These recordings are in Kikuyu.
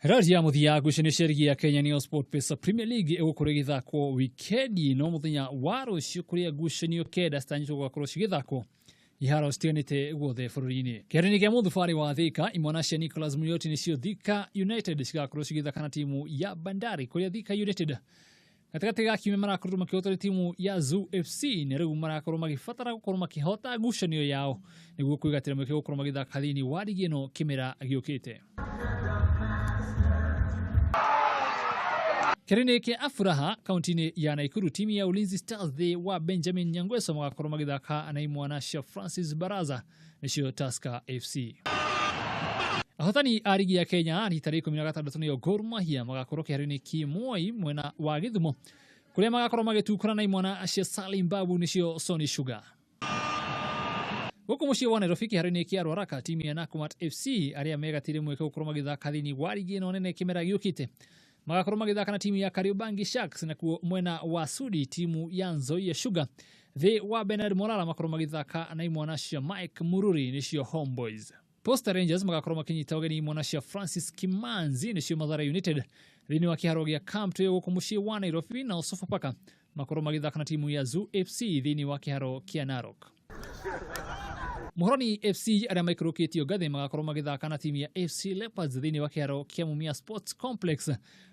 Rari ya mũthia ngucanio cia rigi ya Kenya nĩyo SportPesa Premier League ĩgũkorwo ĩgĩthakwo wikendi no mũthenya wa rũciũ kũrĩa ngucanio kenda citanyĩtwo gũgakorwo cigĩthakwo iharo citiganĩte guothe bũrũri-inĩ. Kĩharo-inĩ kĩa mũthubarĩ wa Thika, imwana cia Nicholas Muyoti nĩcio Thika United cigakorwo cigĩthaka na timu ya Bandari, kũrĩa Thika United gatagatĩ ga kiumia marakorirwo makĩhotwo nĩ timu ya Zoo FC na rĩu marakorwo magĩbatara gũkorwo makĩhota ngucanio yao nĩguo kwĩgatĩra mweke gũkorwo magĩthaka thĩinĩ wa rigi ĩno kĩmera gĩũkĩte. Kĩharo-inĩ kĩa Afuraha kaunti-inĩ ya Nakuru, timu ya Ulinzi Stars thĩ wa Benjamin Nyangweso magakorwo magĩthaka na imwana cia Francis Baraza nĩcio Tusker FC. Ahotani a rigi ya Kenya rita rĩa 16 nĩo Gor Mahia magakorwo kĩharo-inĩ kĩ Moi mwena wa Gĩthumo kũrĩa magakorwo magĩtukũra na imwana cia Salim Babu nĩcio Sony Sugar. Gũkũ mũciĩ wa Nairobi kĩharo-inĩ kĩa Ruaraka, timu ya Nakumatt FC arĩa megatĩire mweke gũkorwo magĩthaka thĩinĩ wa rigi ĩno nene kĩmera gĩũkĩte magakorwo magĩthaka na timu ya Kariobangi Sharks, nakuo mwena wa Sudi timu ya Nzoia Sugar thĩ wa Bernard Morara makorwo magĩthaka na imwana cia Mike Mururi nĩcio Homeboys. Posta Rangers magakorwo makinyita ũgeni imwana cia Francis Kimanzi nĩcio Mathare United thĩinĩ wa kĩharo gĩa Camp Toyo gũkũ mũciĩ wa Nairobi, na Sofapaka makorwo magĩthaka na timu ya Zoo FC thĩinĩ wa kĩharo kĩa Narok. Muhoroni FC arĩa maikũrũkĩtio ngathĩ magakorwo magĩthaka na timu ya FC Leopards thĩinĩ wa kĩharo kĩa Mumia Sports Complex,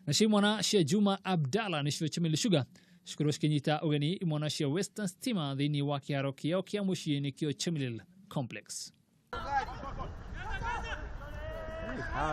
nacio imwana cia Juma Abdalla nĩcio Chemili Sugar cikorwo cikinyita ũgeni imwana cia Western Stima thĩinĩ wa kĩharo kĩao kĩa mũciĩ nĩkĩo Chemelil Complex.